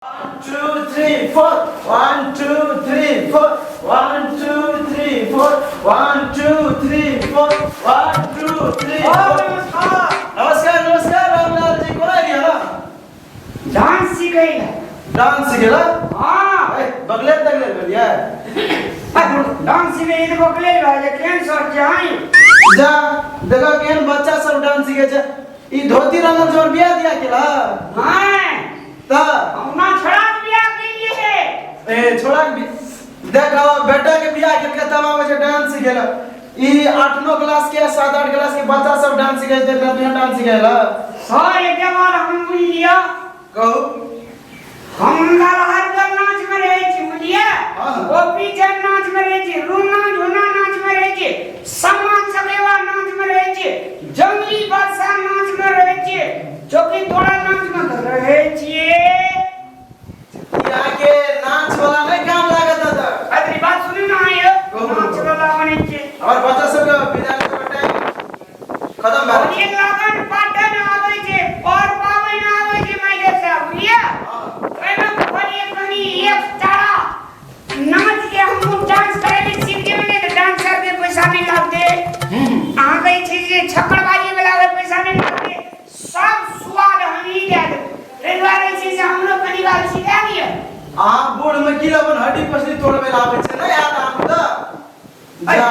1 2 3 4 1 2 3 4 1 2 3 4 1 2 3 4 1 2 3 4। नमस्कार नमस्कार रामलाल जी, कोना गेल? डांस सीखै लए। डांस सीखेला? हाँ। ए, बगले तगले भेलियै? डांस सीखै तऽ बकले भए जाइ केहन सर चाही। जा देखो केहन बच्चा सब डांस सीखे छै। ई धोती रंगल जोर बियाह दिया केला? हाँ। त हमरा छोड़ा के बियाह केलिए हे। ए छोड़ा के देखो बेटा के बियाह केलकै तब आबै छै डांस सीखेला। ई 8 9 क्लास के 7 8 क्लास के बच्चा सब डांस सीखे छै, तू डांस सीखेला? सर एक बार हम बुझ लिया। कहू। हम हरदम नाच में रहै छी, बुझलियै? हाँ। गोपी चंद नाच में रहै छी, रूना झूना नाच में रहै छी, सामा चकेवा नाच में रहै छी, जंगली बादशाह नाच में रहै छी, चौकी तोड़ा नाच में तऽ रहै छियै। यहाँ के नाच वाला नहीं काम लागत है। अरे बात सुनू ना यौ। कहू। नाच वाला बनै छियै। हमर बच्चा सब के विद्यालय के टाइम खत्म भए और एक लगन पाटन आबै छै, पर पाबनि आबै छै माइके साहब, बुझलियै? ओहिमे कहलियै कनि एक तारा नाच के हम डांस करे ले सीख जेबै ने तऽ डांसर के पैसा नहि लागतै। अहाँ कहै छी जे छक्कड़बाजी वाला के पैसा नहि लागतै, सब स्वाद हम ही दए देबै। ताहि दुआरे छै से हमरो कनि काल सिखा दिअ। अहाँ बूढ़ में की अपन हड्डी पसली तोड़बै लए आबै छै, नहि आयत अहाँ तऽ जा।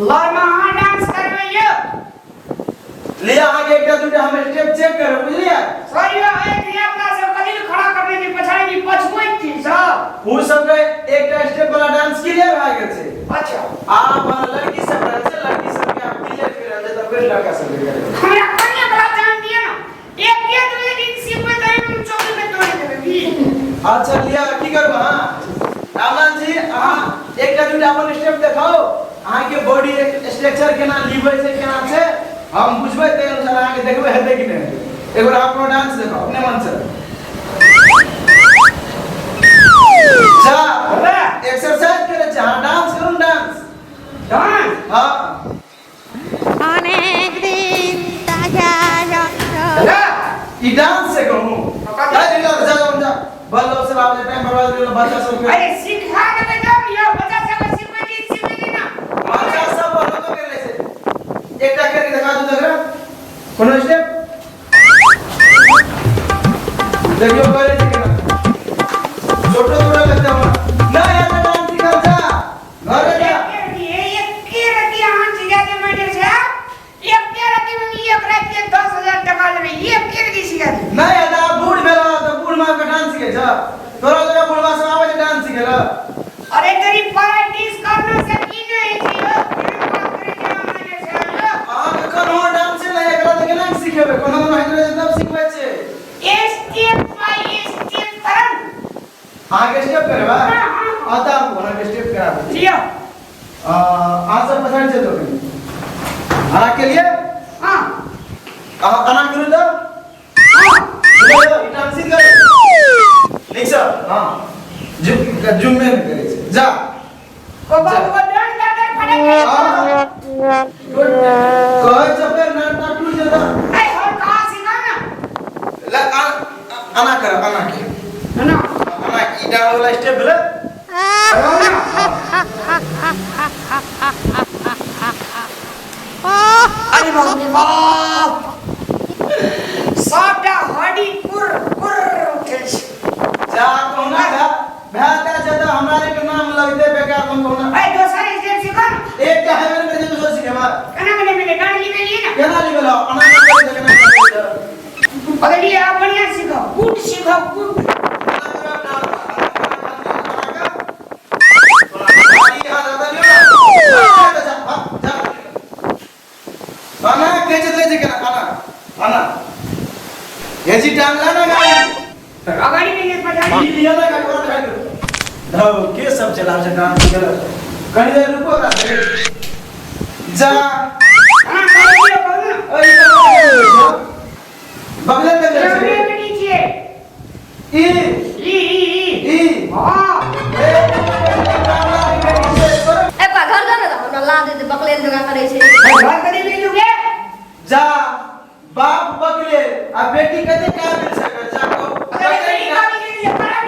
लड़मे अहाँ डांस करबै यौ। लिअ, अहाँके एकटा दूटा हम स्टेप चेक करब, बुझलियै? सर यौ, ए धिया पुता सब कथी लए खड़ा करने छै पछाड़ी की पछुऐत छी सब? ओ सबके एकटा स्टेप वाला डांस क्लियर भए गेल छै। अच्छा। आ अपन लड़की सब रहल छै, लड़की सबके आब क्लियर कर रहल छै, तब फेर लड़का सबके करबै। हमरा कनिया बला जान दिअ ने, एक के दू दिन सिखबै तऽ हम चौकी पे तोड़ि देबै भी। अच्छा लिअ, की करब अहाँ रामलाल जी? अहाँ एकटा दूटा अपन स्टेप देखाउ, अहाँके बॉडी स्ट्रक्चर केना लिबै छै, केना छै, हम बुझबै, ताहि अनुसार अहाँके देखबै हेतै कि नहि हेतै। एक बेर अहाँ अपनो डांस देखाउ अपने मन से। जा एक्सरसाइज करै छै। अहाँ डांस करू ने, डांस। डांस? हाँ। অনেক দিন তাজা রক্ত। ई डांस से कहूं जा जा जा जा बल से आवे टाइम बर्बाद कर बच्चा सब के। अरे सिखा देबै तब यौ, बच्चा सबके सिखबै कि सिखबै कि ना? बच्चा सब बोलो तो कर ले से एकटा करके दिखा दू तकरा कोनो स्टेप। देखियो करे छै केना छोटो थोड़ा लगता हमरा ना यार। डांस सिखा जा घरे जा। एके रति अहाँ सिखा देबै मास्टर साहब, एके रति में एक रात के 10,000 टका लेबै, एके रति सिखा देबै। नहीं यार, आप बूढ़ भेला तऽ बूढ़ माँ के डांस सीखे छ? तोरा जगह बूढ़वा सब आबै छै डांस सीखे ल? अरे तेरी प्रैक्टिस करना से की नहीं छै यौ, केहन बात करै छै अहाँ मास्टर साहब यौ? अहाँके कोनो डांस नहि एकरा तऽ केना सिखेबै? कोनो कोनो होइत रहै छै तब सिखबै छै। स्टेप बाय स्टेप करन। अहाँके स्टेप करबै? हाँ, हाँ। आता अहाँके स्टेप कराबै। लिअ। अहाँ सब पछाड़ि चलि जाउ कनि अना के लिए। हाँ। अहाँ अना करू तऽ। हाँ। बुझलियै? ई डांस सीख गेल नीक सँ। हाँ, जुम जुम्मे नहि करै छै, जा। ओ बाबू डांस कर फटक। हाँ। कहै छै फेर नाटा टूटि जेतै। ऐ हर कहाँ सिखा ना। ले अना कर, अना के। ना। अना, ई डांस वाला स्टेप भेलै। अरे बाप रे बाप, सबटा हड्डी कुर कुर उठै छै। जा कहुना भए भए तऽ जेतै, हमरा के नाम लगतै बेकार, हम कहुना। ऐ दोसर स्टेप सिखा ना। एकटा हेबे नहि करै छै दोसर सिखेबै? केना केना मिले डांस लिखलिए ना? केना लिखल हौ? अना नहि करै छै, केना करै छै? पकड़िए, आप बढ़िया सीखो, गुड सीखो, गुड। अना करब डांस, अना कर। ई हाथ दादा लियौ ना। जा, जा, जा। अना कहै छै तऽ छै केना? अना, अना। हेजी टांग ला ना गाड़ी। अगाड़ी में ये पछाड़ी। ई लिया ना गाड़ी, ओकरा गाड़ी। धौ के सब चलाबै छै डांस केलक। कनी देर रुको ओकरा। जा। हाँ, पकड़िए, कहू ना। ओइ ई बगले तक जाइ छै। बेटी छियै। ई ई ई ई। ई। हाँ। ए, ए पा घर जा ने तऽ हमरा ला दे दे, बकलेल जगह करै छै। घर कदी मिलू के। जा बाप बकले आ बेटी कते काबिल छै, जा कहू। अरे बेटी काबिल के लिए बड़ा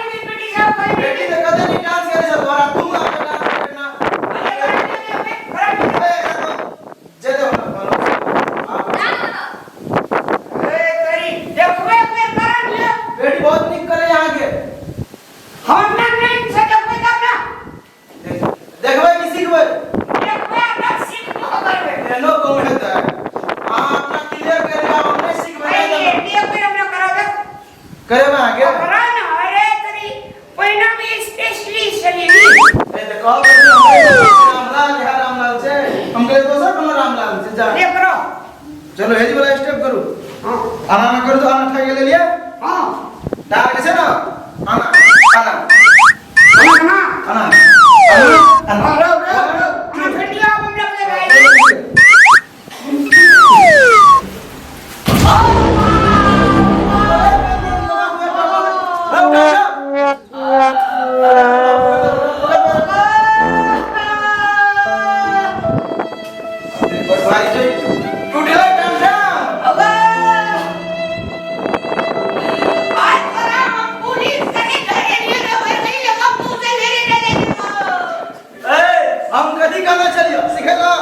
ना ना ना रो रो रो हमरा ठंडिया हम लग भाई। आज तोरा हम पुलिस सके घरे लिए रे नहीं लगा तू से मेरे ले। हम कथी कहना चलियो सिखेलो।